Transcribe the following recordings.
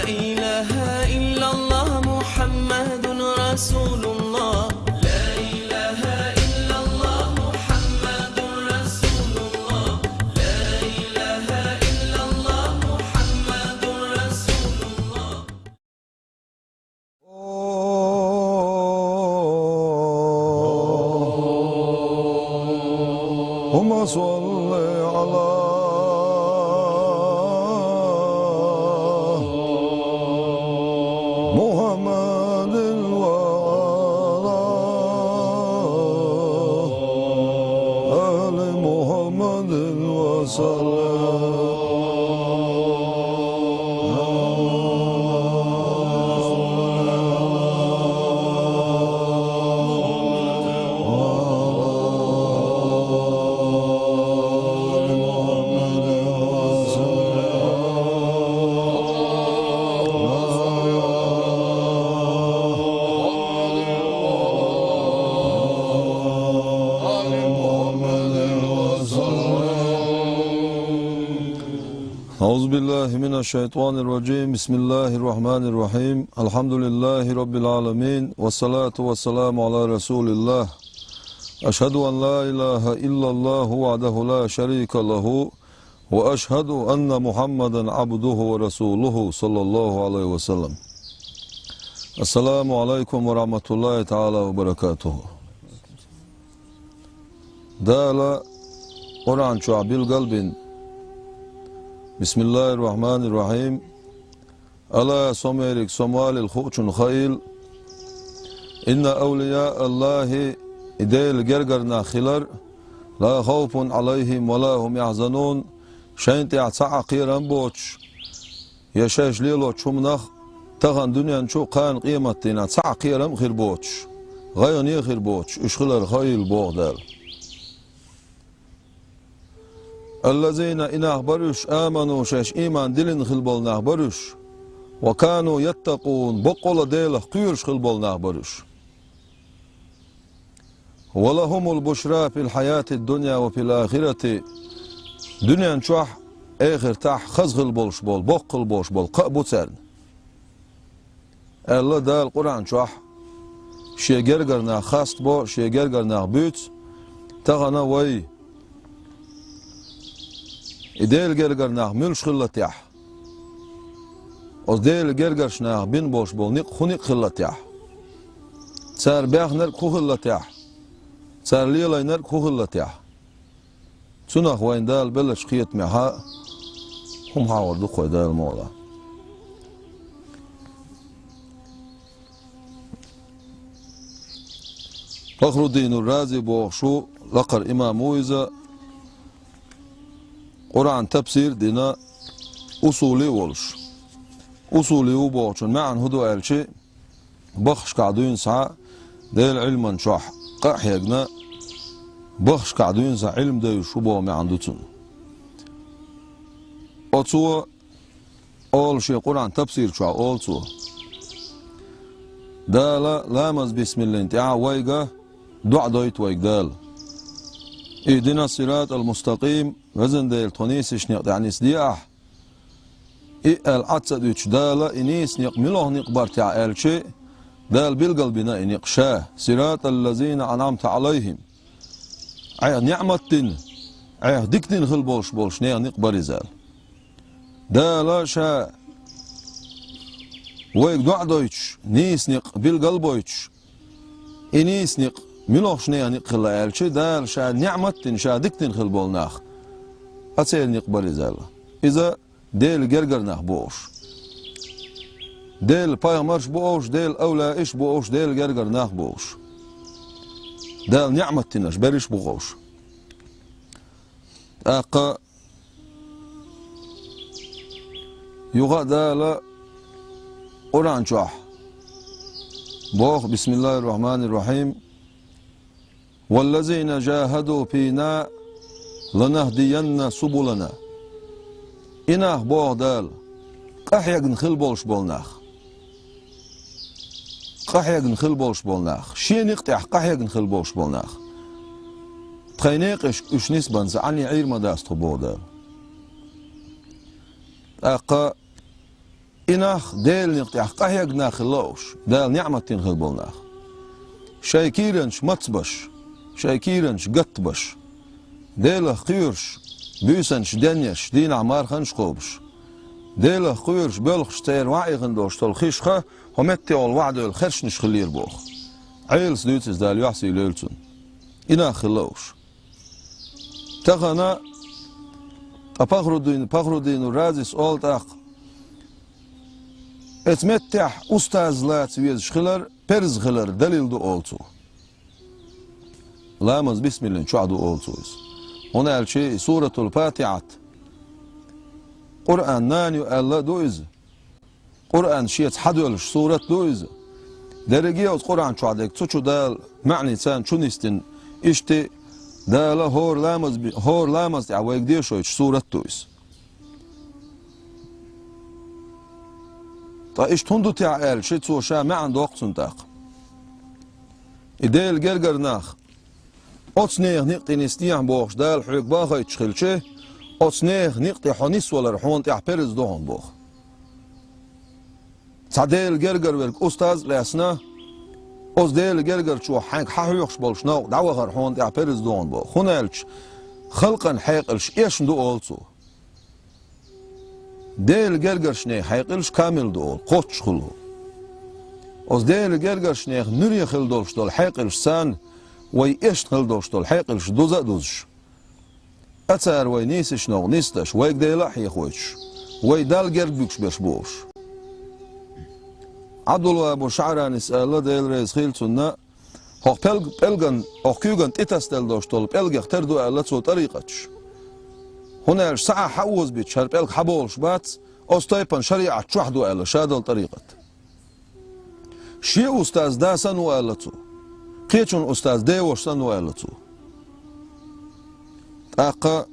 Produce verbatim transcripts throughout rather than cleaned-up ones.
إله إلا الله محمد رسول الله. لا إله إلا الله محمد رسول الله. لا إله إلا الله محمد رسول الله. اللهم صل على محمد وعلى آل محمد وسلم. أعوذ بالله من الشيطان الرجيم. بسم الله الرحمن الرحيم. الحمد لله رب العالمين. والصلاة والسلام على رسول الله. أشهد أن لا إله إلا الله وحده لا شريك له، وأشهد أن محمدا عبده ورسوله صلى الله عليه وسلم. السلام عليكم ورحمة الله تعالى وبركاته. Дала Къуръан чохь билгалбина: بسم الله الرحمن الرحيم. Ала, со мелиг, со малил хуучун хаийла: إن أولياء الله, и Делан гергара нах хилар, لا خوف عليهم ولا هم يحزنون, шайна тӀехь цхьа а кхерам боцуш, я шаьш лелочу хӀуманах тахана дуьнен чу, кхана къематдийнахь цхьа а кхерам а хир боцуш, гӀайгӀане а хир боцуш, уьш хилар хаийла, боху Дала. الذين, и нах бара уьш, آمنوا, шаьш ийман диллина хилла болу нах бара уьш, وكانوا يتقون, баккъалла Делах кхоьруш хилла болу нах бара уьш. ولهم البشرى في الحياة الدنيا وفي الآخرة, дуьнен чохь а, эхартахь а хаза хилла болуш болу, боккха хилла болуш болу кхаъ бу царна, аьлла Дала Къуръан чохь. Шен гергара нах хастабо, шен гергара нах буьйцу. Тахана вай и Делан гергара нах муьлш хилла техь, оцу Делан гергарчу наха бина болуш болу некъ хӀун некъ хилла техь, цара баьхнарг хӀун хилла техь, цара лелайнарг хӀун хилла техь, цунах вайна Дала беллачу кхетамехь хӀума хьахор ду-кх вай, Дала мукъ лахь. Фахруддин ар-Рази бохуш ву, лакхара имам ву иза, Къуръан тафсир а дина, усули а волуш. Усули ву бохучун маьӀна хӀун ду аьлча, баххашкахь дуьйна схьа, Делан Ӏилман чохь къа а хьегна, баххашкахь дуьйна схьа Ӏилма девзаш ву боху маьӀна ду цунна. Оцо олу шен Къуръан тафсир чохь, олу цо: Дала ламаз бисмиллин тӀаьхьа вайга доӀа дойту вайга Дала. اهدنا الصراط المستقيم, везан Дела, тхо нийсачу некъа тӀехь нисде ахь. И аьлла Ӏад ца дуьтуш, Дала и нийса некъ муьлха некъ бара техь аьлча, Дала билгалбина и некъ Ша: صراط الذين أنعمت عليهم. Ӏех ниӀмат дина, Ӏех дика дина хила болуш болчу нехан некъ бара иза аьлла. Дала Ша вайга доӀа дойтуш, нийса некъ билгал а бойтуш, и нийса некъ муьлхачу нехан некъ хилла аьлча, Дала Ша ниӀмат дина, Ша дика дина хила болу нах, а церан некъ бара иза аьлла. Иза Делан гергара нах бу уьш. Делан пайхамарш бу уьш, Делан авлаиш бу уьш, Делан гергара нах бу уьш. Дала ниӀмат динарш берриш бу уьш. ТӀаккха юха а Дала Къуръан чохь боху: بسم الله الرحمن الرحيم. والذين جاهدوا فينا لنهدينهم سبلنا. И нах, боху Дала, къахьегна хила болуш болу нах. Къахьегна хила болуш болу нах. Шен некъа тӀехь къахьегна хила болуш болу нах. Тхайн некъашка уьш нисбан ца Ӏани Ӏийр ма дац тхо, боху Дала. ТӀаккха И нах Делан некъа тӀехь къахьегна хилла уж, Дала ниӀмат дина хилла болу нах. Шайн кийранаш мацбеш, шайн кийранаш гаттабеш, Делах кхоьруш, буьйсанаш денъеш, дийнахь марханаш кхобуш, Делах кхоьруш боьлхуш церан ваӀийхина долуш долу хишха, хӀо меттехула ваӀдевлла хершнаш хиллера боху. Ӏелас дуьйцу иза, Дала юьхь сий лойла цунна. И нах хилла уж. Тахана ткъа Пахруддин, Пахруддину Разис олу тӀаккха: «Эцу меттехь устаз лаца везаш хилар, перз хилар далил ду», — олу цо. Ламаз бисмиллин чохь ду, олу цо иза. ХӀунда аьлча и Суратул Патихьат Къуръан нана ю аьлла а ду иза. Къуръан шеца хьадоьллуш сурат ду иза. Дерриге а оцу Къуръан чохь дерг цу чу Дала маьӀни царна чу нисдина, иштта Дала хӀора ламаз би-, хӀора ламаз тӀехь вайга дешойтуш сурат ду иза. Ткъа иштта хӀунда ду техьа аьлча, цо ша маьӀна доккху цунна тӀаккха. И Делан гергара нах, оцу нехан некъа тӀе нисдехьа бохуш Дала хьоьга бахийтуш хилча, оцу нехан некъа тӀе хьо нисвалар хьуна тӀехь перз ду хьуна боху. Цхьа Делан гергара верг устаз а лаьцна, оцу Делан гергарчо хьайга хьан хьоьхуш болуш новкъа дӀавахар хьуна тӀехь перз ду хьуна боху. ХӀунда аьлча халкъан хьекъалш эшна ду, олу цо. Делан гергарчу нехан хьекъалш камил ду олу, кхоччуш хуьлу. Оцу Делан гергарчу нехан нуьре хилла долуш долу хьекъалш царна вай эшна хилла долуш долу хьекъалш дуза а дузуш, а цара вай нийсачу новкъа нисдеш, вайга Дела а хьехойтуш, вай Далла герга буьгуш берш бу уьш. Ӏабдулваххьабу ШаӀранис аьлла, Дела реза хила цунна, хӀокху пӀелг-, пӀелган, хӀокху куьйган тӀе тасделла долуш долу пӀелгех тера ду аьлла цо тӀарикъаташ. ХӀунда аьлча схьа а хьаозабича хӀара пӀелг хьаболуш бац, оцу тайпана шариӀат чохь ду аьлла ша долу тӀарикъат. Шен устаз да санна ву аьлла цо. Кхечун устаз деваша санна ву аьлла цо. ТӀаккха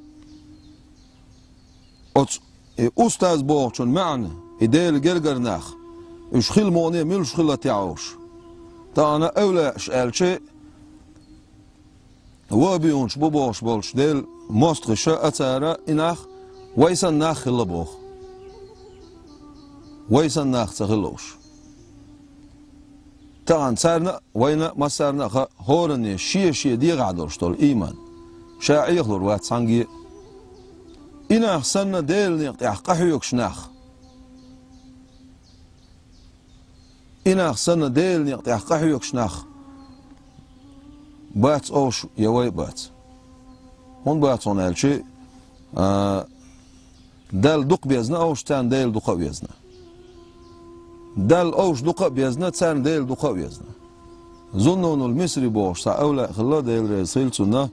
оцу и устаз бохучун маьӀна, и Делан гергара нах, уьш хила муъне муьлш хилла тӀехь уьш. Тахана эвлаяаш аьлча, ваххабиюнаш бу бохуш болчу Делан мостагӀаша а цара и нах вай санна нах хилла боху. Вай санна нах ца хилла уьш. Тахана царна а, вайна а, массарна а хаьа хӀоранне шен-шен дегӀахь долуш долу ийман. Ша Ӏехалур вац цхьаьнгге а. И нах санна Делан некъа тӀехь къахьоьгуш нах. И нах санна Делан некъа тӀехь къахьоьгуш нах бац уьш я вай а бац. ХӀунда бац хьуна аьлча, а, Далла дукха безна уьш, царна Дела дукха а везна. Далла уьш дукха а безна, царна Дела дукха а везна. Зуннунул Мисри бохуш цхьа эвлаяъ хилла, Дела реза хила цунна.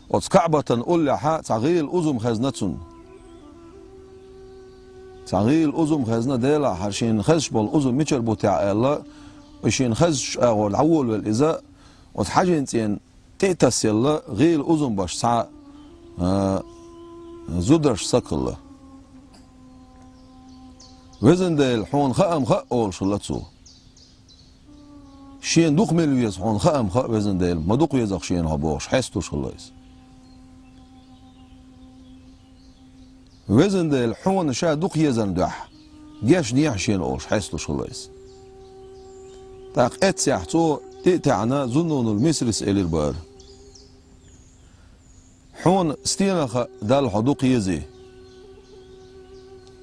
Оцу КаӀбатан уллехьа цхьа гӀийла узум хезна цунна. Цхьа гӀийла узум хезна, Делахь, хӀара шена хезаш болу узум мичара бу техьа аьлла, и шена хезачу агӀор дӀаволавелла иза, оцу хьаьжин цӀена тӀе а тасъелла, гӀийла узум беш цхьа, а, зударша саг хилла. «Везан Дела, хьуна хаам хаьа», — олуш хилла цо. Шена дукха мила веза хьуна хаам хаьа, везан Дела, ма дукха веза-кх шена хьо бохуш, хьесталуш хилла иза. Везан Дела, хьуна ша дукха езарна дуьхьа, гечдехьа шена олуш, хьесталуш хилла иза. ТӀаккха эццехь цо тӀе а таьӀна, Зуннунул Мисрис элира бара: «Хьуна стенах а Далла хьо дукха езий?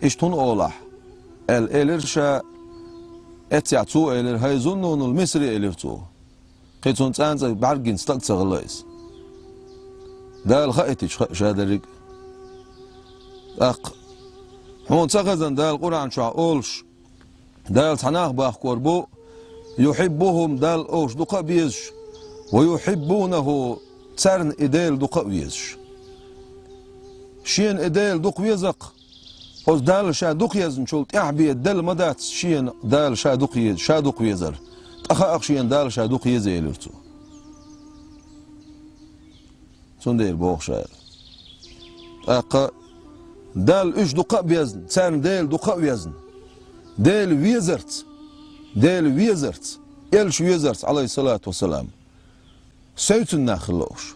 Иштта хӀунда олахь?» — аьлла элира ша. Эццехь цо элира: «ХӀай Зуннунул Мисри», — элира цо. Кхин цунна цӀанцӀа бӀаьрг гина стаг ца хилла иза. Дала хаийтича хаьа ша дерриг а. ТӀаккха: «Хьуна ца хезна Дала Къуръан чохь олуш, Дала цхьа нах бахкор бу, юхьиббухум, Далла уьш дукха а безаш, ва юхьиббунаху, царна и Дела дукха а везаш». Шена и Дела дукха веза-кх, оцу Далла ша дукха езначул тӀаьхьа бен Дела ма дац шена Дала ша дукха еза, ша дукха везар. Ткъа хаьа-кх шена Дала ша дукха еза, элира цо. Цундела боху ша аьлла. ТӀаккха Далла уьш дукха а безна, царна Дела дукха а везна. Дела везарца, Дела везарца, элча везарца, Ӏалайхиссалату вассалам, севцина нах хилла уьш.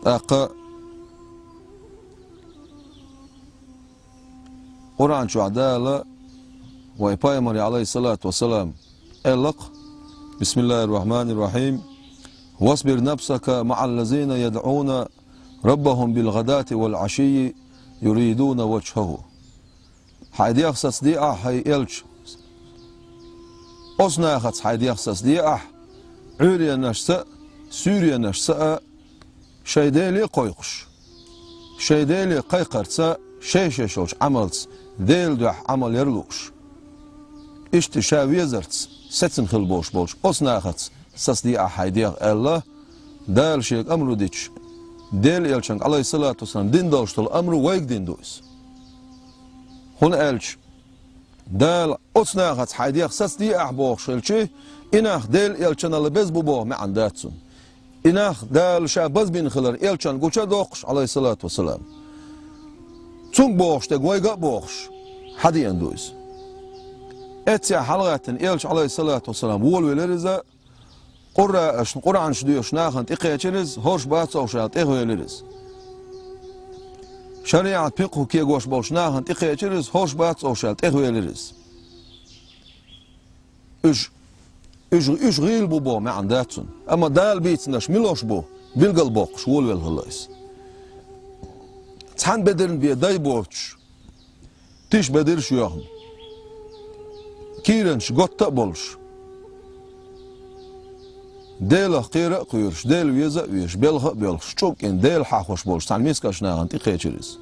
ТӀаккха Къуръан чохь Дала вай пайхамаре, Ӏалайхиссалату вассалам, аьлла-кх: «Бисмиллахир-рахманир-рахим. Васбир нафсака маӀал лазина ядӀуна раббахум бил-гӀадати вал-Ӏашийи юридуна ваджхӀаху». Хьайн дегӀ сацаде ахь, хӀай элча. Оцу нахаца хьайн дегӀ сацаде ахь, Ӏуьйренашца а, суьйренашца а шайн Деле а кхойкхуш, шайн Деле кхайкхарца, шай-шайшолчу Ӏамалца Делан дуьхьа Ӏамал яр лууш. Иштта ша везарца сецна хила болуш болчу оцу нахаца сацаде ахь хьайн дегӀ аьлла, Дала шега амру дича, Делан элчанга, Ӏалайхиссалату вассалам, дина долуш долу амру вайга дина ду иза. ХӀунда аьлча Дала оцу нахаца хьайн дегӀ сацаде ахь бохуш хилча, и нах Делан элчанал беза бу боху маьӀна дац цунна. И нах Дала ша базбина хилар элчанна гуча а доккхуш, Ӏалайхиссалату вассалам, цунга бохуш дерг вайга а бохуш, хьадеана ду иза. Эццехь хьалагӀаьттина элча, Ӏалайхиссалату вассалам, волавелира иза, Къуръанашна, Къуръанаш доьшуш нахана тӀекхечира иза, хӀорш бац овш аьлла, тӀехвелира иза. ШариӀат, пикъхӀу кегош болчу нахана тӀекхечира иза, хӀорш бац овш аьлла, тӀехвелира иза. Уьш, уьш, уьш гӀийла бу боху маьӀна дац цунна. Амма Дала бийцинарш милош бу, билгалбоккхуш волавелла хилла иза. Цхьана бедарна бен дай боцуш, тиша бедарш а йоьхна, кийранаш готта а болуш, Делах кхера а кхоьруш, Дела веза а везаш, белха а боьлхуш, чӀугкӀина Дела хьахош болчу цхьана мискачу нахана тӀекхечира иза.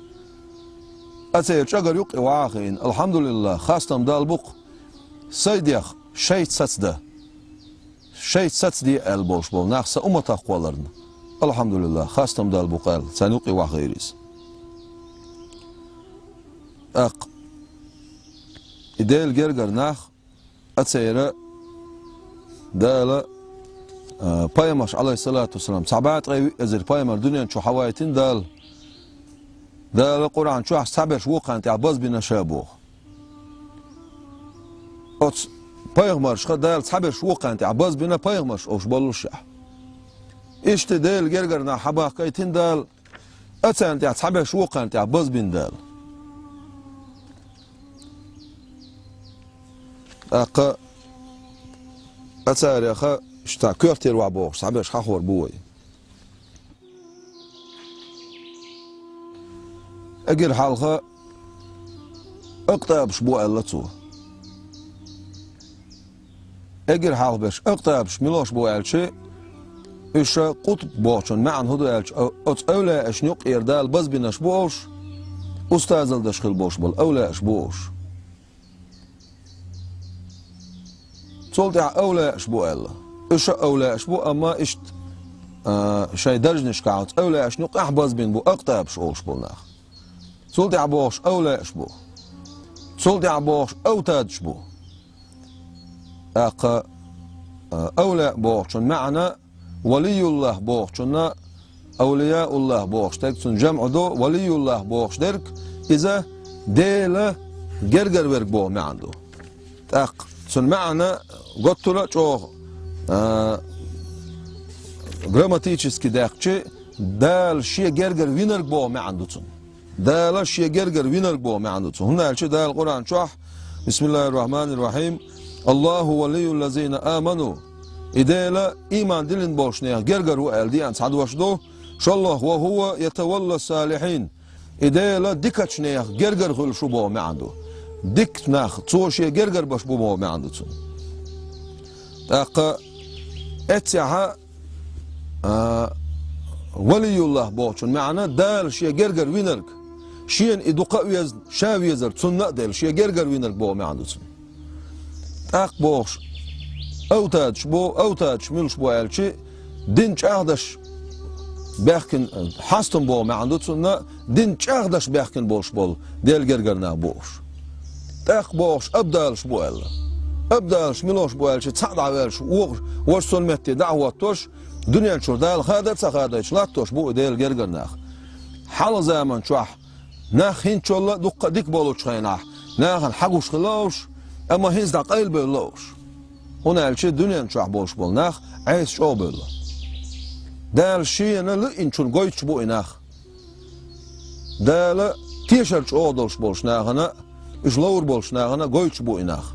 Ткъа церан чӀагар юккъе ваха а хиъна, алхьамдулиллахӀ, хастам Далла бу-кх, сайн дегӀ шайца сацадан, шайца сацаде аьлла болуш болу нах сан умматах кхолларна, алхьамдулиллахӀ, хастам Далла бу-кх аьлла, царна юккъе ваха хиира иза. ТӀаккха и Делан гергара нах, ткъа церан Дала, а, пайхамарш, Ӏалайхиссалату вассалам, цхьа бӀе ткъе виъ эзар пайхамар дуьнен чу хьавайтина Дала. Дала Къуръан чохь цхьаберш вукхарна тӀехь базбина ша боху. Оцу пайхамаршха Дала цхьаберш вукхарна тӀехь базбина пайхамарш олуш боллушехь. Иштта Делан гергара нах хьабахкийтина Дала, ткъа царна тӀехь цхьаберш вукхарна тӀехь базбина Дала. ТӀаккха ткъа царех иштта коьртера вахь бохуш цхьаберш хьахор бу вай. Эгира хьалха акътабаш бу аьлла цо. Эгира хьалха берш акътабаш милош бу аьлча, уьш къутб бохучун маьӀна хӀун ду аьлча, о-, оцу эвлаашна юккъера Дала базбинарш бу олуш, устазалла даш хила болуш болу эвлааш бу олуш. Цул тӀаьхьа эвлааш бу аьлла. Уьш а эвлааш бу, амма иштта, а, шайн даржнашкахь оцу эвлаашна юккъехь базбина бу акътабаш олуш болу нах. Цул тӀаьхьа бохуш эвлааш бу. Цул тӀаьхьа бохуш автадаш бу. ТӀаккха, а, эвлаъ бохучун маьӀна, валиюллахӀ бохучунна, авлияуллахӀ бохуш дерг, цунна жамӀу ду, валиюллахӀ бохуш дерг, иза Делан гергара верг боху маьӀна ду. ТӀаккха цунна маьӀна готтура а чӀогӀа, а, грамматически даьккхича, Дала шен гергара винарг боху маьӀна ду цунна. Дала шен гергара винарг боху маьӀна ду цунна. ХӀунда аьлча Дала Къуръан чохь: «Бисмиллахир-рахманир-рахим. Аллаху валиюллазина аману». И Дела ийман диллина болчу нехан гергара ву аьлла деана цхьа дош ду. ШолгӀа: «Ва хӀува ятавалла салихьин». И Дела дикачу нехан гергара хуьлуш ву боху маьӀна ду. Дика нах, цо шен гергара баш бу боху маьӀна ду цунна. ТӀаккха эццехьа а, валиюллахӀ бохучун маьӀна Дала шен гергара винарг, шена и дукха а везна, ша везар цунна а делла, шен гергара винарг боху маьӀна ду цунна. ТӀаккха бохуш, автадаш бу, автадаш муьлш бу аьлча, дин чӀагӀдаш баьхкина, хьастам боху маьӀна ду цунна, дин чӀагӀдаш баьхкина болуш болу Делан гергара нах бу уьш. ТӀаккха бохуш, абдалаш бу аьлла. Абдалаш милош бу аьлча, цхьаъ дӀаваьллаш, вохуш, важа цунна метте дӀа а хӀоттош, дуьнен чуьра Дала хада а ца хадойтуш латтош бу и Делан гергара нах. Хьалха заман чохь нах хӀинцачул а дуккха а дика болучу хенахь, нахана хьагуш хилла уьш, амма хӀинца дӀа къайлабевлла уьш. ХӀунда аьлча дуьнен чохь болуш болу нах Ӏеса чӀогӀа бевлла. Дала шена лиъначунна гойтуш бу и нах. Дала тешар чӀогӀа долуш болчу нахана Уьш ловр болчу нахана гойтуш бу и нах.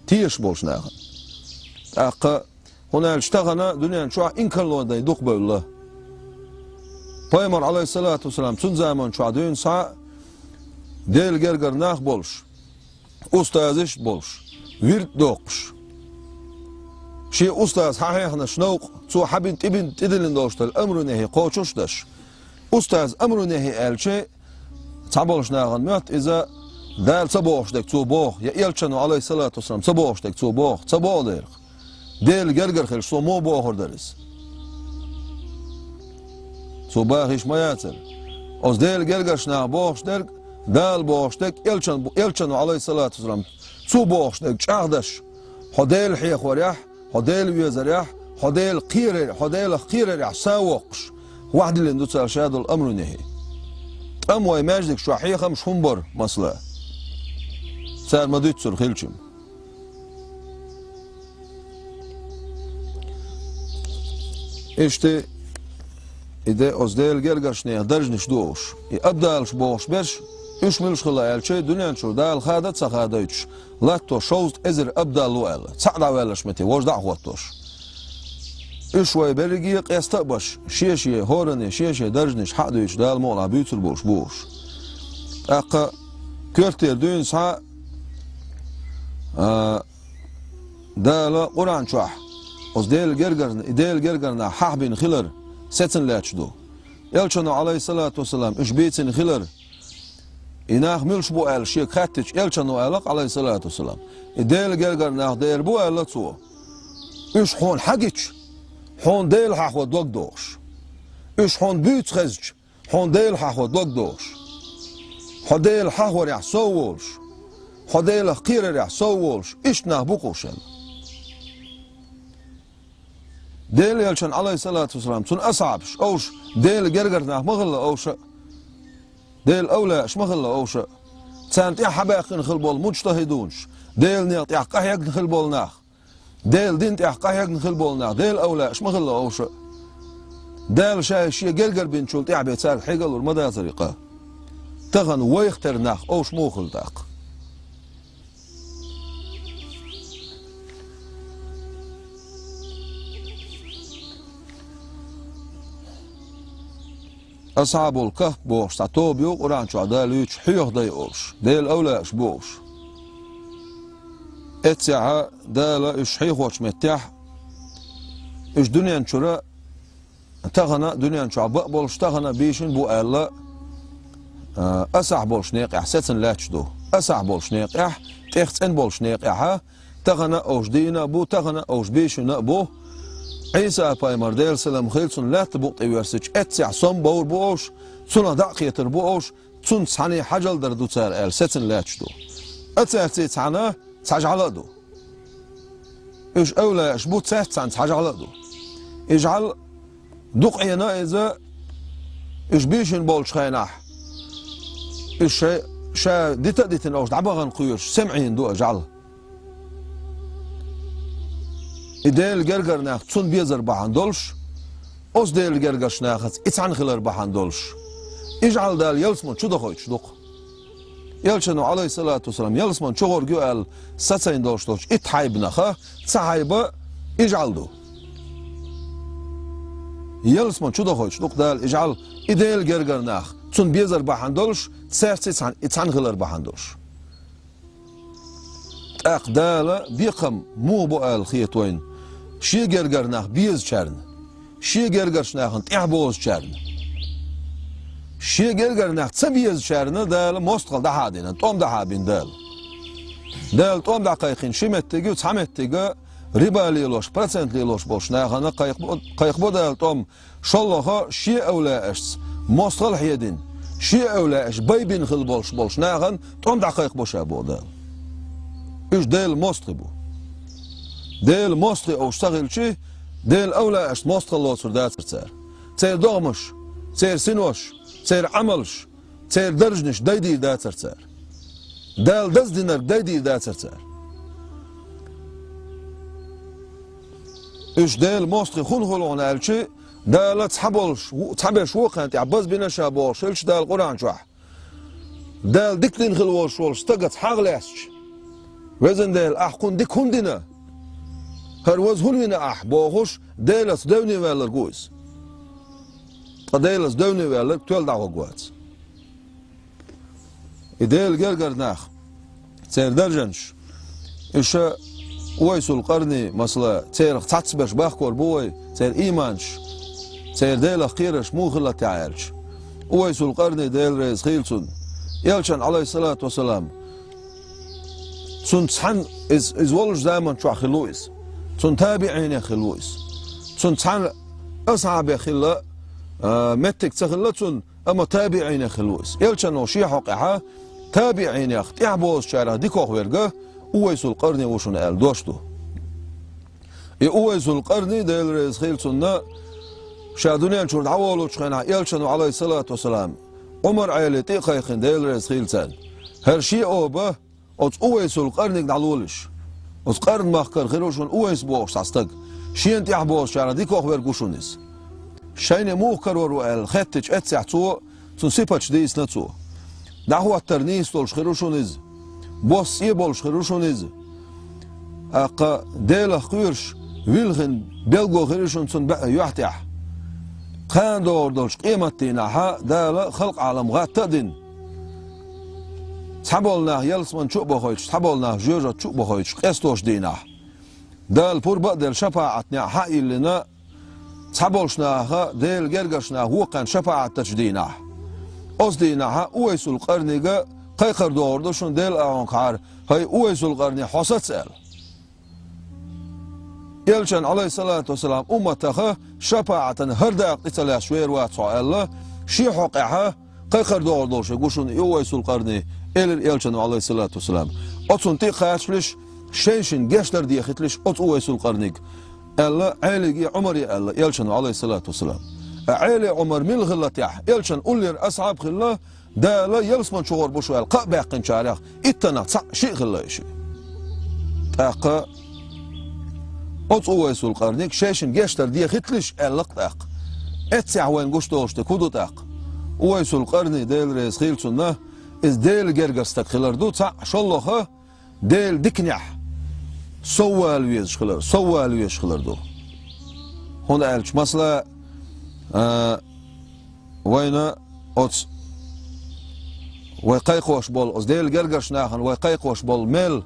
Тешаш болчу нахана. ТӀаккха, хӀунда аьлча тахана дуьнен чохь инкарло дай дукха бевлла. Пайхамар, Ӏалайхиссалату вассалам, цуьнан заман чохь дуьйна схьа Делан гергара нах болуш, устазаш а болуш, вирд а доккхуш. Шен устаз хьан хьехнаш новкъа, цо хьан бина тӀе бина тӀедиллина долуш долу амру нехьи кхочуш а даш. Устаз амру нехьи аьлча, цхьаболуш нахана моьтту иза Дала ца бохуш дерг цо боху, я элчано, Ӏалайхиссалату вассалам, ца бохуш дерг цо боху, ца боху дерг. Делан гергара хилча, цо муха бохур дара иза? Цо баха йиш ма яцара. Оцу Делан гергарчу наха бохуш дерг, Дала бохуш дерг, элчан-, элчано, Ӏалайхиссалату вассалам, цо бохуш дерг чӀагӀдаш, хьо Дела хьехорехь, хьо Дела везарехь, хьо Дела кхерар-, хьо Делах кхерарехь са воккхуш, вахдиллина ду цара ша долу амру нехьи. ТӀам вай маьждиг чохь хьехамаш хӀун бара, масала? Цара ма дуьйцура хилча-м. Иштта, и де оцу Делан гергарчу нехан даржанаш ду уьш. И абдалаш бохуш берш, уьш муьлш хилла аьлча, дуьнен чуьра Дала хада а ца хадойтуш, латто шовзткъа эзар абдал ву аьлла, цхьаъ дӀаваьлларш метте, важа дӀа а хӀоттош. Уьш вай берриге а къеста а баш, шен-шен хӀоранне, шен-шен даржанаш хьаъ дуьйцуш, Дала мукъалахь буьйцур болуш бу уьш. ТӀаккха коьртера дуьйна схьа, а, Дала Къуръан чохь оцу Делан гергар-, и Делан гергара нах хьахбина хилар сецна лаьтташ ду. Элчано, Ӏалайхиссалату вассалам, уьш бийцина хилар, и нах муьлш бу аьлла шега хаьттича, элчано аьлла-кх, Ӏалайхиссалату вассалам, и Делан гергара нах дера бу аьлла цо. Уьш хьуна хьагича, хьуна Дела хьахо дог дохуш. Уьш хьуна буьйцу хезча, хьуна Дела хьахо дог дохуш. Хьо Дела хьахорехь сов волуш. Хьо Делах кхерарехь сов волуш. Иштта нах бу-кх уьш аьлла. Делан элчан, Ӏалайхиссалату вассалам, цуьнан асхьабаш, уьш Делан гергара нах ма хилла уьш а. Делан авлааш ма хилла уьш а. Царна тӀаьхьа хьабаьккхина хилла болу муджтахӀидунаш, Делан некъа тӀехь къахьегна хилла болу нах, Делан дин тӀехь къахьегна хилла болу нах, Делан авлааш ма хилла уьш а. Дала ша шен гергара бинчул тӀаьхьа бен цаьрга хьегалур ма дацара и къа. Тахана вайх тера нах уьш муха хилла тӀаккха? Асхьабул Кахф бохуш цхьа тоба ю Къуръан чохь Дала юьйцуш, хьоьху дай олуш, Делан авлааш бу уьш. Эццехьа Дала уьш хьехочу меттехь, уьш дуьнен чуьра тахана, дуьнен чохь бакъ болуш тахана бийшина бу аьлла, а, асхьа болуш некъехь сецна лаьтташ ду. Асхьа болуш некъехь, тӀех цӀена болуш некъехьа, тахана уьш дийна а бу, тахана уьш бийшина а бу. Ӏийса-пайхамар, Делан салам хила цунна, лаьтта букъ тӀе воьссича, эццехь сом бовр бу уьш, цунах дӀа а кхетар бу уьш, цунца цхьаьна хьажал дар ду цара аьлла, сецна лаьтташ ду. А цаьрций цхьаьна цхьа жӀаьла а ду. Уьш авлааш бу, цаьрца цхьаьна цхьа жӀаьла а ду. И жӀаьла дукха Ӏийна иза, уьш бийшина болчу хенахь, уьш шай-, ша дита а дитина уьш дӀабахана кхоьруш, сема Ӏийна ду а жӀаьла. И Делан гергара нах цунна безар бахьана долуш, оцу Делан гергарчу нахаца и цхьаьна хилар бахьана долуш, и жӀаьла Дала ялсаман чу дахойтуш ду-кх. Элчано, Ӏалайхиссалату вассалам, ялсаман чу гӀоргйо аьлла сацийна долуш долчу итт хьайбанах цхьа хьайба и жӀаьла ду. Ялсаман чу дахойтуш ду-кх Дала и жӀаьла, и Делан гергара нах цунна безар бахьана долуш, цаьрца и цхьаьна, и цхьаьна хилар бахьана долуш. ТӀаккха Дала бекхам муха бу аьлла хета вайна? Шен гергара нах безачарна, шен гергарчу нахана тӀаьхьабозучарна. Шен гергара нах ца безачарна Дала мостагӀалла дӀахьадина, тӀом дӀахьабина Дала. Дала тӀом дӀакхайкхина ши меттиг ю, цхьа меттига риба лелош, процент лелош болчу нахана кхайкхабо, кхайкхабо Дала тӀом, шолгӀа шен авлаашца мостагӀалла хьедина, шен авлааш байбина хилла болуш болчу нахана тӀом дӀакхайкхабо ша боху Дала. Уьш Делан мостагӀий бу. Делан мостагӀий уьш ца хилча, Делан авлаашца мостагӀалла лоцур дацара цара. Церан догӀмаш, церан синош, церан Ӏамалш, церан даржанаш дайдийр дацара цара. Дала даздинарг дайдийр дацара цара. Уьш Делан мостагӀий хӀунда хуьлу хьуна аьлча, Дала цхьаболуш, цхьаберш вукхарна тӀехь базбина ша бохуш хилча Дала Къуръан чохь. Дала дика дина хила волуш волчу стагаца хьагӀ лаьцча, везан Дела, ахь кхунна дика хӀунда дина? ХӀара ваза хӀунда вина ахь? Бохуш, Делаца девне ваьлларг ву иза. Ткъа Делаца девне ваьлларг тоьлла дӀагӀорг вац. И Делан гергара нах, церан даржанаш, и ша Увайсул Къарни, масала, церах цхьацца берш бахкор бу вай, церан ийманаш, церан Делах кхерарш муха хилла техьа аьлча. Увайсул Къарни, Дела реза хийла цунна, Элчан, Ӏалайхиссалату вассалам, цунна цхьаьна иза, иза волчу заман чохь хилла ву иза. Цунна табиӀинех хилла ву иза. Цунна цхьаьна асхьабех хилла, а, меттиг ца хилла цунна, амма табиӀинех хилла ву иза. Элчано шен хьокъехьа табиӀинех тӀаьхьабозучарах дикох верг Увайсул Къарни ву шуна аьлла дош ду. И Увайсул Къарни, Дела реза хийла цунна, ша дуьнен чуьра дӀаволучу хенахь Элчано, Ӏалайхиссалату вассалам, Ӏумар-Ӏели тӀе а кхайкхина, Дела реза хийла царна. ХӀара шен оба оцу Увайсул Къарниг дӀалолаш. Оцу Къарн-махкара хир ву шуна Увайс бохуш цхьа стаг. Шена тӀаьхьабозучарах дикох верг ву шуна иза. Шайна муха карор ву аьлла хеттачу эццехь цо, цуьнан сипаташ дийцина цо. ДӀахӀоттар нийса долуш хир ву шуна иза. Бос цӀе болуш хир ву шуна иза. ТӀаккха Делах кхоьруш вилхина билгало хир ву шуна цуьнан баьӀ юьхь тӀехь. Кхана догӀур долчу къематдийнахьа Дала халкъ-Ӏалам гӀатта а дина, цхьаболу нах ялсамани чу а бохуьйтуш, цхьаболу нах жоьжахати чу а бохуьйтуш, къестош дийнахь, Дала пурба а делла шапаӀат неӀ хьа а йиллина, цхьаболуш наха Делан гергарчу наха вукхарна шапаӀат дечу дийнахь. Оцу дийнахьа Увайсул Къарнига кхайкхар догӀур ду шуна Делан агӀонгахьара: «ХӀай Увайсул Къарни, хьо саца», – аьлла. Элчан, Ӏалайхиссалату вассалам, умматаха шапаӀатан хӀара дакъа тӀе ца лаьцча вер вац хьо аьлла, шен хьокъехьа кхайкхар догӀур долуш ву шуна и Увайсул Къарни, элира Элчано, Ӏалайхиссалату вассалам. Оцунна тӀе а кхачалаш, шайн-шина гечдар дехийталаш оцу Увайсул Къарниг, аьлла, Ӏелиге, Ӏумаре аьлла Элчано, Ӏалайхиссалату вассалам. Ткъа Ӏели, Ӏумар мила хилла техьа? Элчан уллера асхьаб хилла, Дала ялсамани чу гӀур бу шу аьлла кхаъ баьккхинчарех иттаннах цхьаъ, шиъ хилла и шиъ. ТӀаккха оцу Увайсул Къарниг шайн-шина гечдар дехийталаш аьлла-кх тӀаккха. Эццехь вайна гуш долуш дерг хӀун ду тӀаккха? Увайсул Къарни, Дела реза хийла цунна, иза Делан гергара стаг хилар ду, цхьаъ, шолгӀа, Делан диканехь соввала везаш хилар, соввала везаш хилар ду. ХӀунда аьлча, масала, а, вайна оцу вай кхайкхош болу, оцу Делан гергарчу нахана вай кхайкхош болу мел,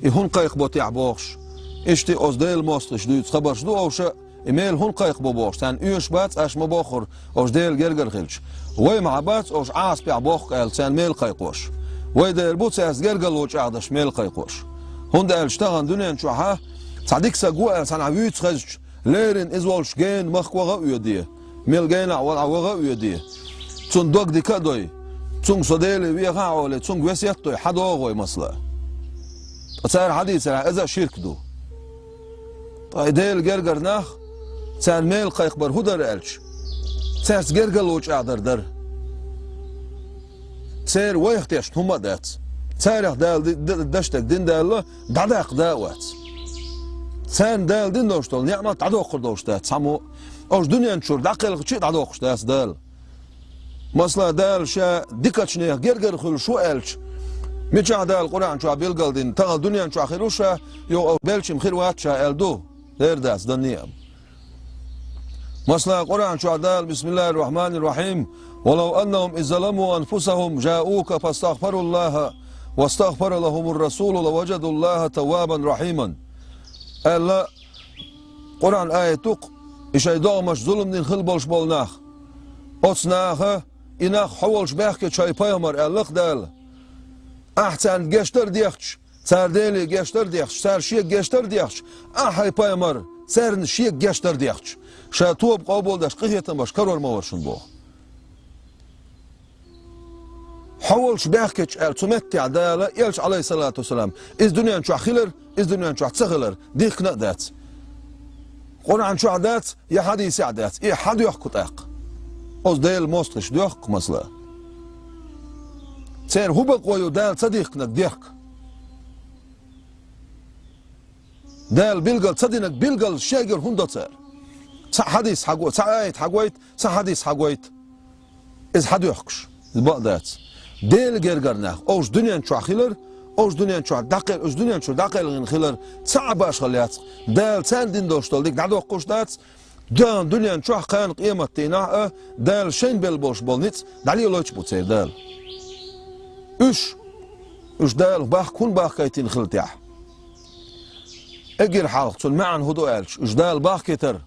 и хӀунда кхайкхабо техьа бохуш, иштта оцу Делан мостагӀаша дуьйцу хабарш ду овша, и мел хӀунда кхайкхабо бохуш, царна оьшуш бац, аш ма боххура, овша Делан гергара хилча. Вай ма бац овша Ӏазапехь бохку аьлла, царна мел кхайкхош. Вай дера бу цаьрца гергарло чӀагӀдеш мел кхайкхош. ХӀунда аьлча тахана дуьнен чохьа цхьа дика стаг ву аьлла, цхьанхьа вуьйцу хезча, леррина иза волчу гена махка ваха а оьдий, мел генахь валахь ваха а оьдий. Цунна дог дика а дой, цуьнга со Деле вехахь а олий, цуьнга весет а дой, хьан догӀу вай масала? Ткъа цара хьан дийцарехь, иза а ширк ду. Ткъа и Делан гергара нах, царна мел кхайкхабар хӀун дара аьлча, цаьрца гергарло чӀагӀдар дара. Церан вайх тешна хӀумма а дац. Царах Дала ди-, д-, даш дерг дина Дала дӀадаккха да а вац. Царна Дала дина долуш долу неӀмат дӀадоккхур долуш дац цхьаммо а. Оцу дуьнен чуьра дӀакхелхича а дӀадоккхуш дац Дала. Масала, Дала ша дикачу нехан гергара хуьлуш ву аьлча, мичахь Дала Къуръан чохь билгалдина, тахана дуьнен чохь хир ву ша, юха белчим хир вац ша аьлла ду? Дера дац, дан неам. Масала, Къуръан чохь Дала: «Бисмиллахир-рахманир-рахим. Валав аннахум из заламу анфусахум жаука фастагъфаруллаха вастагъфара лахумур расулу лаважадуллаха таввабан рахиман», аьлла Къуръан аят ду-кх, и шайн догӀмаш зулам дина хила болуш болу нах. Оцу наха, и нах хьо волчу баьхкича, хӀай пайхамар, аьлла-кх Дала: «Ахь царна гечдар а дехча, цара Деле гечдар а дехча, цара шега гечдар а дехча, ахь, хӀай пайхамар, царна шега гечдар а дехча, ша тоба къобалдеш, къинхетам беш карор ма вара шуна», – боху. Хьо волчу баьхкича аьлла, цу меттехь Дала, Элча, Ӏалайхиссалату вассалам, иза дуьнен чохь хилар, иза дуьнен чохь ца хилар дихкина а дац. Къуръан чохь дац, я хьадисехь дац, и хьан доьхку тӀаккха? Оцу Делан мостагӀаша доьхку, масала. Церан хӀун бакъо ю Дала ца дихкинарг дехка? Дала билгал ца динарг билгал шайгара хӀунда до цара? Цхьа хьадис хьагой, цхьа аят хьагойта, цхьа хьадис хьагойта. Иза хьан доьхкуш? Иза бакъ дац. Делан гергара нах, уж дуьнен чохь хилар, уж дуьнен чохь дӀакхел-, уж дуьнен чуьра дӀакхелхина хилар, цхьа а башхалла яц, Дала царна дина долуш долу дика дӀадоккхуш дац, Дала дуьнен чохь, кхана къематдийнахь а, Дала шайна белла болуш болу ницкъ дӀалелойтуш бу церан Дала. Уьш, уьш Дала бахка хӀунда бахкийтина хилла тӀехь? Эггара хьалха цунна маьӀна хӀун ду аьлча, уьш Дала бахкийтар,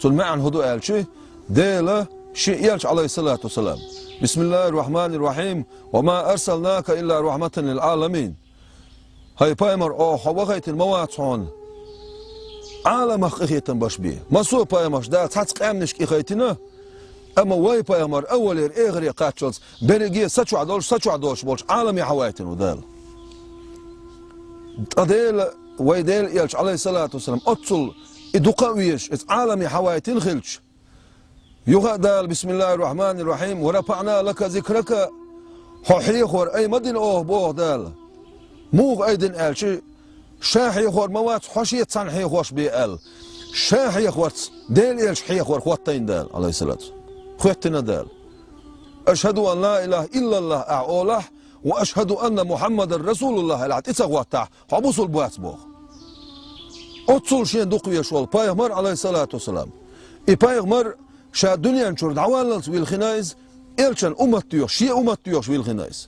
цунна маьӀна хӀун ду аьлча, Дела Шен Элча, Ӏалайхиссалату вассалам: «Бисмиллахир Рахманир Рахим, ва ма арсалнака илла рахматан лил Ӏаламин». ХӀай пайхамар, оха хьо вахийтина ма вац хьуна Ӏаламах къинхетам беш бен. Массо а пайхамарш Дала цхьацца къаьмнашка къинхетийна, амма вай пайхамар аввалера эхаре кхаччалц берриге са чохь долуш, са чохь доцуш болчу Ӏаламе хьаваийтина ву Дала. Ткъа Дела, вай Делан Элча, Ӏалайхиссалату вассалам, оццул и дукха а везаш, иза Ӏаламе хьаваийтина хилча, юха а Дала: «Бисмиллахир Рахманир Рахим, ва рафаъна лака зикрака». Хьо хьехор ай ма дина оха, боху Дала. Муха ай дина аьлча, Ша хьехор ма вац, хьо Шеца цхьаьна хьехош бен аьлла. Ша хьехорца, Делан Элча хьехор хӀоттийна Дала, Ӏалайхиссалату. ХӀоьттина Дала. «Ашхаду ан ла илаха иллаллах» ахь олахь, «ва ашхаду анна Мухьаммадан расулуллах» аьлла ахь тӀе ца хӀоттахь, хьо бусулба вац боху. Оццул шен дукха везаш волу пайхамар, Ӏалайхиссалату вассалам. И пайхамар ша дуьнен чуьра дӀаваллалц вилхина иза, элчан уммат доьхуш, шен уммат доьхуш вилхина иза.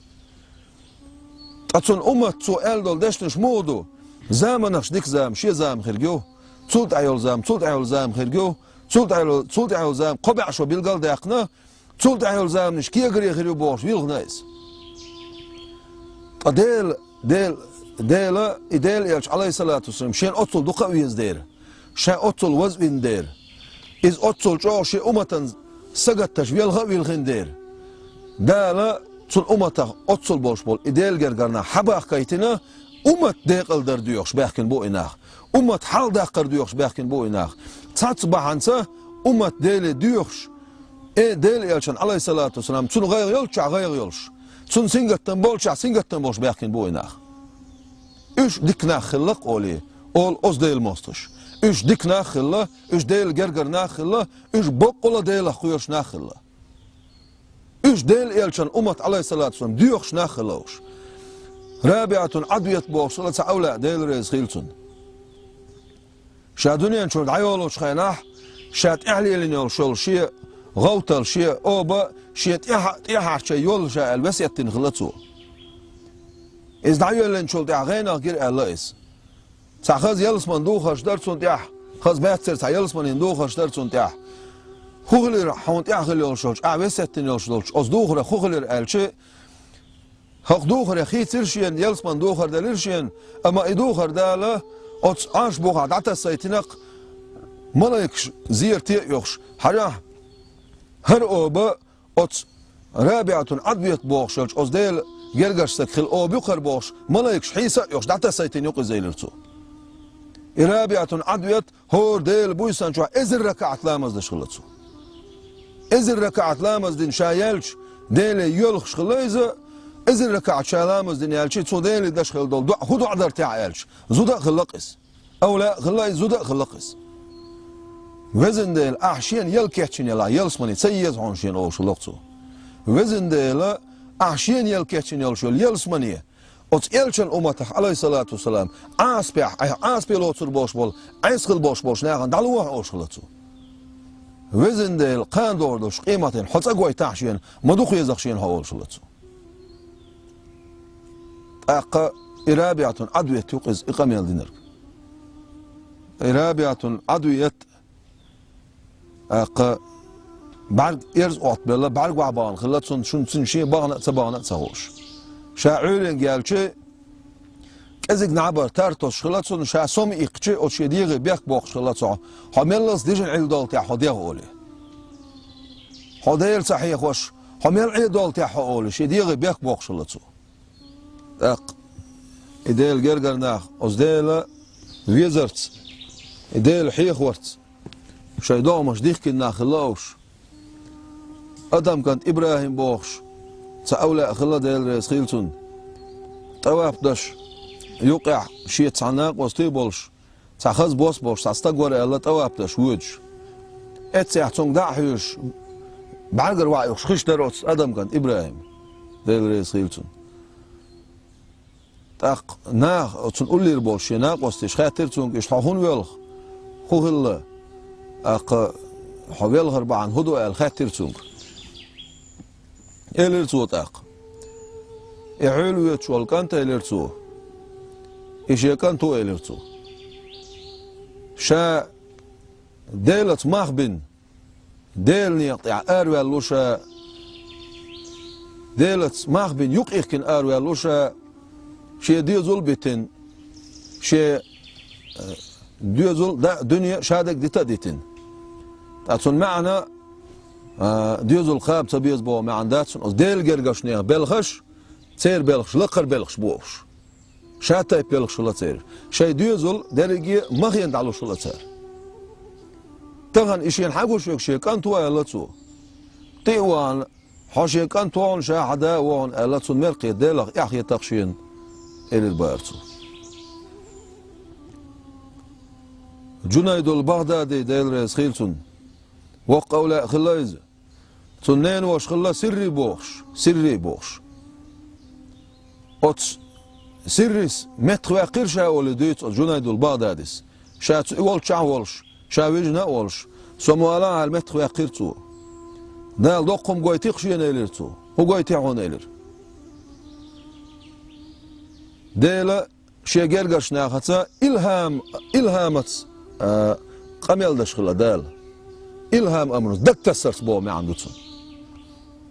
Ткъа цуьнан уммат цо аьлла долу дешнаш муха ду? Заманаш дика зама, шен зама хирг ю, цул тӀаьхьа йолу зама, цул тӀаьхьа йолу зама хирг ю, цул тӀаьхьа йолу, цул тӀаьхьа йолу зама кхо бӀе шо билгал а даьккхина, цул тӀаьхьа йолу заманаш кегаре хир ю бохуш вилхина иза. Ткъа Дела, Дела, Дела, и Делан Элча, Ӏалайхиссалату вассалам, шена оццул дукха а веза дера, ша оццул вазвина дера, иза оццул чӀогӀа шен умматан сагатдеш велха а вилхина дера, Дала цуьнан умматах оццул болуш болу и Делан гергара нах хьабахкийтина, уммат декъалдар доьхуш баьхкина бу и нах, уммат хьалдаккхар доьхуш баьхкина бу и нах. Цхьацца бахьанца уммат Деле доьхуш, э, Делан Элчан, Ӏалайхиссалату вассалам, цунна гӀайгӀа йолччохь гӀайгӀа йолуш, цунна сингаттам болччохь сингаттам болуш баьхкина бу и нах. Уьш дика нах хилла-кх олий, олу оцу Делан мостагӀаша. Уьш дика нах хилла, уьш Делан гергара нах хилла, уьш баккъала Делах кхоьруш нах хилла. Уьш Делан Элчан уммат, Ӏалайхиссалату вассалам, доьхуш нах хилла уьш. РабиӀатун Ӏадвият бохуш хилла цхьа авлаъ, Дела реза хила цунна. Ша дуьнен чуьра дӀайолучу хенахь, ша тӀаьхьа лелийна йолуш йолу шен гӀовтал, шен оба шен тӀаьхьа, тӀаьхьарчий йолла ша аьлла весет дина хилла цо. Иза дӀайоьллинчул тӀаьхьа гӀенах гира аьлла иза. Цхьа хаза ялсаман духарш дара цунна тӀехь, хаза баьццара цхьа ялсаманийн духарш дара цунна тӀехь. ХӀун хилира хьуна тӀехь хила йолуш йолчу, ахь весет дина йолуш долчу оцу духарх хӀун хилира аьлча, хӀокху духаре хийцира шена, ялсаман духар делира шена, амма и духар Дала оцу Ӏарш бухахь дӀатасийтина-кх, малайкаш зерате а оьхуш, хьажахь, хӀара оба оцу РабиӀатун Ӏадвият бохуш йолчу оцу Делан гергарчу стага хилла оба ю-кх хӀара бохуш, малайкаш хьийса а оьхуш, дӀатасийтина ю-кх иза, элира цо. И РабиӀатун Ӏадвият хӀора Делан буьйсанна чохь эзар ракаӀат ламаз деш хилла цо. Эзар ракаӀат ламаз дина ша яьлча, Деле йоьлхуш хилла иза, эзар ракаӀат ша ламаз дина яьлча, цо Деле деш хилла долу доӀа хӀун доӀа дара техьа аьлча, зуда а хилла-кх иза. Авлаъ а хилла иза, зуда а хилла-кх иза. Везан Дела, ахь шена ял кечйина елахь, ялсамане ца еза хьуна шена, олуш хилла-кх цо. Везан Дела, ахь шена ял кечйина йолуш йолу ялсамане, оцу элчан умматах, Ӏалайхиссалату вассалам, Ӏасапехь, айхьа Ӏасапе лоцур болуш болу, Ӏеса хила болуш болчу нахана дӀалохьа, олуш хилла цо. Везан Дела, кхана догӀур долчу къематдийнахь хьо цӀа гойтахь шена, ма дукха езахь шена хьо, олуш хилла цо. ТӀаккха и РабиӀатун Ӏадвият ю-кх иза и къамел динарг. И РабиӀатун Ӏадвият ТӀаккха бӀаьрг эрз оттабелла, бӀаьрг охьабахана хилла цунна, шун-, цунна шен бахана а ца бахана а ца хууш. Ша Ӏуьйренга яьлча, кӀезиг набар тар тосуш хилла цунна, ша сома иккхича, оцу шен дегӀе бехк боккхуш хилла цо: «Хьо меллалц дижина Ӏилла долу техьа хьо, дегӀ», — олий. «Хьо Дела ца хьехош, хьо мел Ӏе долу техьа хьо», — олий, шен дегӀе бехк боккхуш хилла цо. ТӀаккха и Делан гергара нах оцу Дела везарца, и Дела хьехорца шайн догӀмаш дихкина нах хилла уьш. Адам кӀант ИбрахӀим бохуш цхьа авлаъ хилла, Дела реза хила цунна. ТӀаваф деш юкъехь шеца цхьа накъостий болуш, цхьа хаза бос болуш цхьа стаг вара аьлла, тӀаваф деш воьдуш. Эццехь цуьнга дӀа а хьоьжуш, бӀаьргара ваха юхуш хиш дара оцу Адам кӀант ИбрахӀим. Дела реза хила цунна. ТӀаккха наха, оцун уллера болуш шен накъосташа хаьттира цуьнга, иштта хьо хӀунда воьлху, хӀун хилла, тӀаккха хьо велхар бахьана хӀун ду аьлла хаьттира цуьнга. Элира цо тӀаккха: «И хьуьлла воьдуш волу кӀант, — элира цо, — и шен кӀант ву, — элира цо. — Ша Делаца мах бина, Делан некъа тӀехь араваьлла ву ша, Делаца мах бина юкъ ихкина араваьлла ву ша, шен доьзал а битина, шен, э, доьзал а, да а, дуьне а ша дерг дита а дитина». Ткъа цунна маьӀна, а, доьзал кхаба ца беза боху маьӀна дац цунна, оцу Делан гергарчу нехан белхаш, церан белхаш лакхара белхаш бу уьш. Ша тайпа белхаш хилла церан. Шайн доьзал дерриге а махана дӀалуш хилла цара. Тахана и шена хьан гуш верг шен кӀант ву аьлла цо. ТӀе а вахана, хьо шен кӀант ву хьуна, ша хьан да а ву хьуна аьлла, цунна мел кхета, Делах эхь хетахь шена, элира бара цо. Джунайдул БагӀдади, Дела реза хила цунна, воккха эвлаяъ хилла иза. Цуьнан ненавоша хилла Сирри бохуш, Сирри бохуш. Оцу Сиррис меттахваьккхира ша олий дуьйцу оцу Джунайдул БагӀдадис. Ша цу и волччахь а волуш, ша вижина а волуш, со ма валахь аьлла меттахваьккхира цо. Дала доккха хӀума гойту-кх шена, элира цо. ХӀун гойту хьуна, элира. Дела шен гергарчу нахаца илхьам, илхьамаца, а, къамел деш хилла Дала. Илхьам амру, дагтассарца боху маьӀна ду цунна.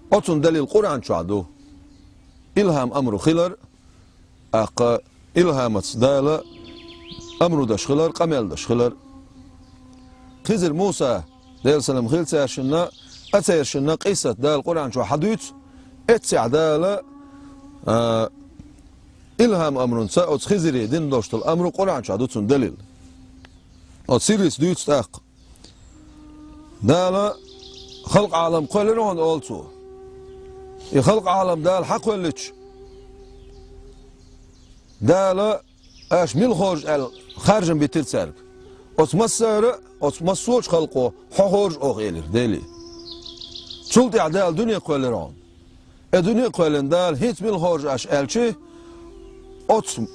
Оцунна далил Къуръан чохь ду. Илхьам амру хилар, тӀаккха илхьамаца Дала амру деш хилар, къамел деш хилар. Хизир, Муса, Делан салам хила цаьршинна, а цаьршинна къиссат Дала Къуръан чохь хьадуьйцу, эццехь Дала, а, илхьам амрунца оцу Хизире дина долуш долу амру Къуръан чохь ду цунна далил. Оцу Сиррис дуьйцу тӀаккха. Дала халкъ-Ӏалам кхоьллира хьуна, олу цо. И халкъ-Ӏалам Дала хьакхоьллича, Дала аша мила хоржу аьлла харжам битира цаьрга. Оцу массара а, оцу массочу халкъо хьо хоржу оха, элира Деле. Цул тӀаьхьа Дала дуьне кхоьллира хьуна. И дуьне кхоьллина Дала хӀинца мила хоржу аша аьлчи, оцу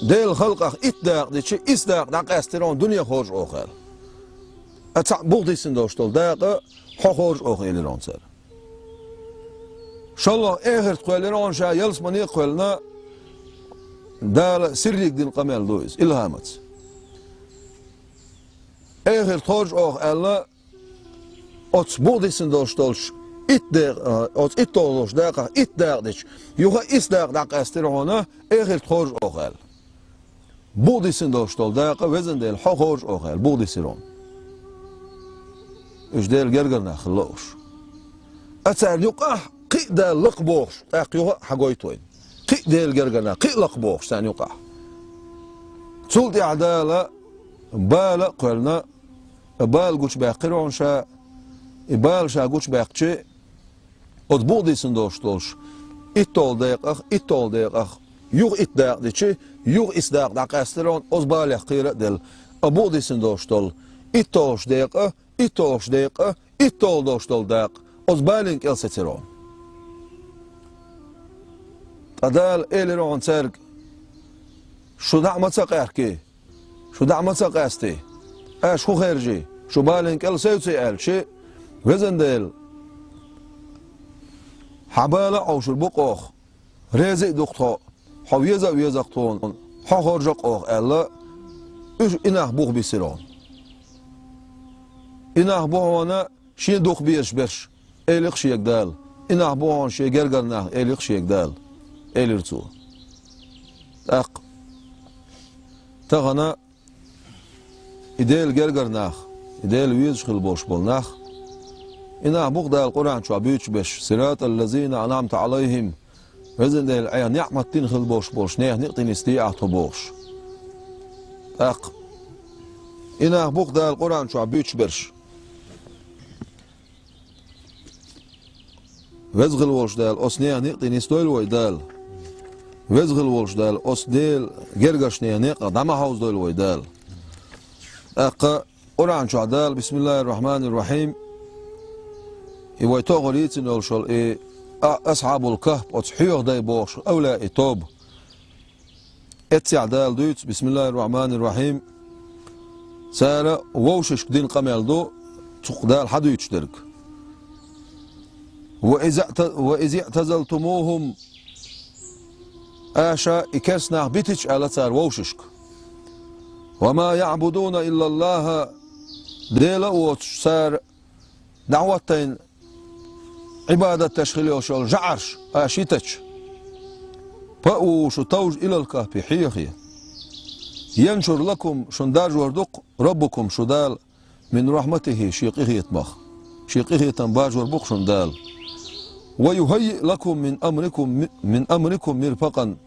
Делан халкъах итт дакъа дичи, исс дакъа дӀакъаьстира хьуна дуьне хоржу оха аьлла. А цхьаъ бух дисина долуш долу дакъа хьо хоржу оха, элира хьуна цара. ШолгӀа эхарт кхоьллина хьуна, ша ялсамане а кхоьллина, Дала Сиррига дина къамел ду иза, илхьамаца. Эхарт хоржу оха аьлла, оцу бух дисина долуш долуш итт декъа, оцу итталгӀа долуш дакъах итт дакъа дичи, юха исс дакъа дӀакъаьстира хьуна, эхарт хоржу оха аьлла. Бух дисина долуш долу дакъа, везан Дела, хьо хоржу оха аьлла, бух дисира хьуна. Уьш Делан гергара нах хилла уьш. А царна юкъахь кхин а Дала лакха бохуш, тӀаккха юха а хьагойту вайна. Кхин а Делан гергара нах, кхин а лакха бохуш царна юкъахь. Цул тӀаьхьа Дала бала а кхоьллина, бала гучубаьккхира хьуна ша, и бала ша гучубаьккхичи, оцу бух дисина долуш долуш итталгӀа декъах, итталгӀа декъах юха итт дакъа дичи, юха исс дакъа дӀакъаьстира хьуна, оцу балех кхера а делла, а бух дисина долуш долу итталгӀачу декъа, итталгӀачу декъа, итталгӀа долуш долу дакъа оцу балин кӀел сецира хьуна. Ткъа Дала элира хьуна цаьрга: «Шу дӀа а ма ца къаьхкий, шу дӀа а ма ца къаьстий, аша хӀун хержий, шу балин кӀел севций?» аьлчи, везан Дела, хьан бала а Ӏовшур бу-кх оха, реза а ду-кх тхо, хьо веза а веза-кх тхуна, хьо хоржа-кх оха аьлла, уьш и нах бух бисира хьуна. И нах бу хьуна шен дукха безаш берш, элира-кх шега Дала, и нах бу хьуна шен гергара нах, элира-кх шега Дала, элира цо. ТӀаккха тахана и Делан гергара нах, и Дела везаш хила болуш болу нах, и нах бу-кх Дала Къуръан чохь буьйцуш берш: «Сиратал лазина анъамта Ӏалайхим», везан Дела, Ӏех неӀмат дина хила болуш болчу нехан некъа тӀе нисде ахь тхо бохуш. ТӀаккха и нах бу-кх Дала Къуръан чохь буьйцуш берш. Веза хила волуш Дала, оцу нехан некъа тӀе нисдойла вай Дала. Веза хила волуш Дала, оцу Делан гергарчу нехан некъах дӀа ма хьовздойла вай Дала. ТӀаккха Къуръан чохь Дала, бисмиллахир-рахманир-рахим, и вай тохара йийцина йолуш йолу и а-, асхьабул кахф, оцу хьоьху дай бохуш, авлияи тоба. Эццехь Дала дуьйцу, бисмиллахир-рахманир-рахим, цара вовшашка дина къамел ду, цу Дала хьадуьйцуш дерг. «Ва иза-, ва изиътазалтумухум», аша и керста нах битича аьлла цара вовшашка. «Ва ма яъбудуна иллаллаха», Дела а воцуш цара дӀахӀоттайна, Ӏибадат деш хила йолуш йолу жаӀарш аша йитича. «Фаъву», шу товжа, «илал кахфи», хьоьхе. «Яншур лакум», шуна даржор ду-кх, «раббукум», шу Дала, «мин рахматихи», шен къинхетамах. Шен къинхетам баржор бу-кх шуна Дала. «Ва юхаййиъ лакум мин амрикум, мин амрикум мирфакъан».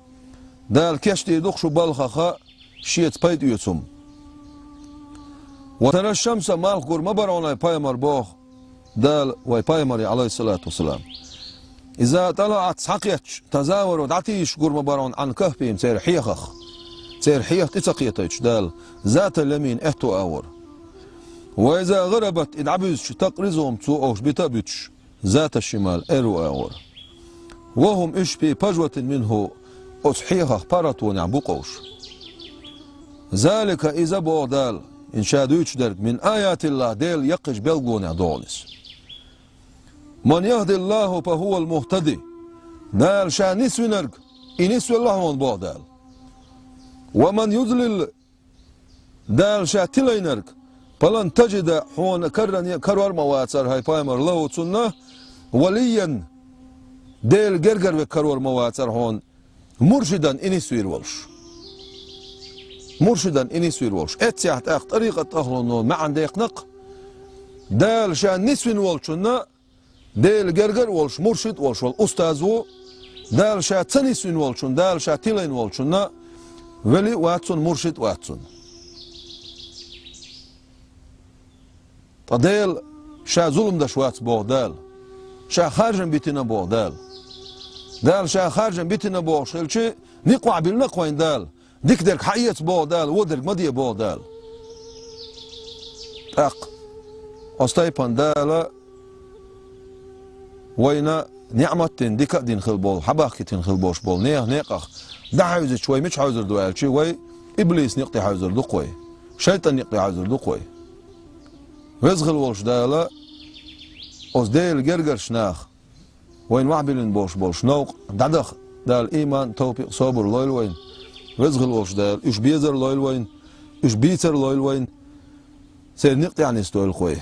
Дала кечдийр ду-кх шу балхах шеца пайда оьцу хӀума. «Ва тараш-шамса», малх гур ма бара хьуна, ай пайхамар, боху Дала вай пайхамаре, Ӏалайхиссалату вассалам. «Иза тӀалаӀат», схьакхетча, «тазавару», дӀатийсаш гур ма бара хьуна, «Ӏан кахфихим», церан хьехах. Церан хьеха тӀе ца кхетийтуш Дала, «затал ямин», аьтту агӀор. «Ва иза гӀарабат», и дӀабуьзча, «такъризухум», цо уьш бита а буьтуш, «заташ-шимал», аьрру агӀор. «Ва хӀум», уьш, «фи фажватин минху», оцу хьехах паргӀатонехь бу-кх уьш. «Залика», иза, боху Дала, хӀинца ша дуьйцуш дерг, «мин аятиллахи», Делан яккхийчу билгалонех ду хьуна иза. «Ман яхдиллаху фахувал мухтади». Дала ша нисвинарг, и нисвелла хьуна, боху Дала. «Ва ман юдлил», Дала ша тилайнарг, «фалан таджида», хьуна каране а карор ма вацара, хӀай пайхамар, «лаху», цунна, «валиййан», Делан гергара верг карор ма вацара хьуна, «муршидан», и нисвийр волуш. «Муршидан», и нисвийр волуш. Эццехь тӀаккха тӀарикъат-ахлуно маьӀна даьккхина-кх: Дала ша нисвина волчунна, Делан гергара а волуш, муршид а волуш волу устаз ву, Дала ша ца нисвина волчунна, Дала ша тилайна волчунна, вели а вац цунна, муршид а вац цунна. Ткъа Дела ша зулам деш вац, боху Дала. Ша харжам битина, боху Дала. Дала ша харжам битина бохуш хилча, никъ охьабиллина-кх вайна Дала. Дика дерг хьаэца, боху Дала, вон дерг ма де, боху Дала. ТӀаккха оцу тайпана Дала вайна ниӀмат а дина, дика а дина хила болу, хьабахкийтина хила болуш болу нехан некъах дӀахьаьвзича, вай мича хьаьвзар ду аьлча, вай иблисан некъа тӀе хьаьвзар ду-кх вай, шайтӀан некъа тӀе хьаьвзар ду-кх вай. Веза хила волуш Дала оцу Делан гергарчу наха вайна охьабиллина болуш болуш новкъа дӀадаха, Дала ийман, тавфикъ, собар лойла вайна. Веза хила волуш Дала уьш безар лойла вайна, уьш бийцар лойла вайна. Церан некъа тӀехь нисдойла-кх вай.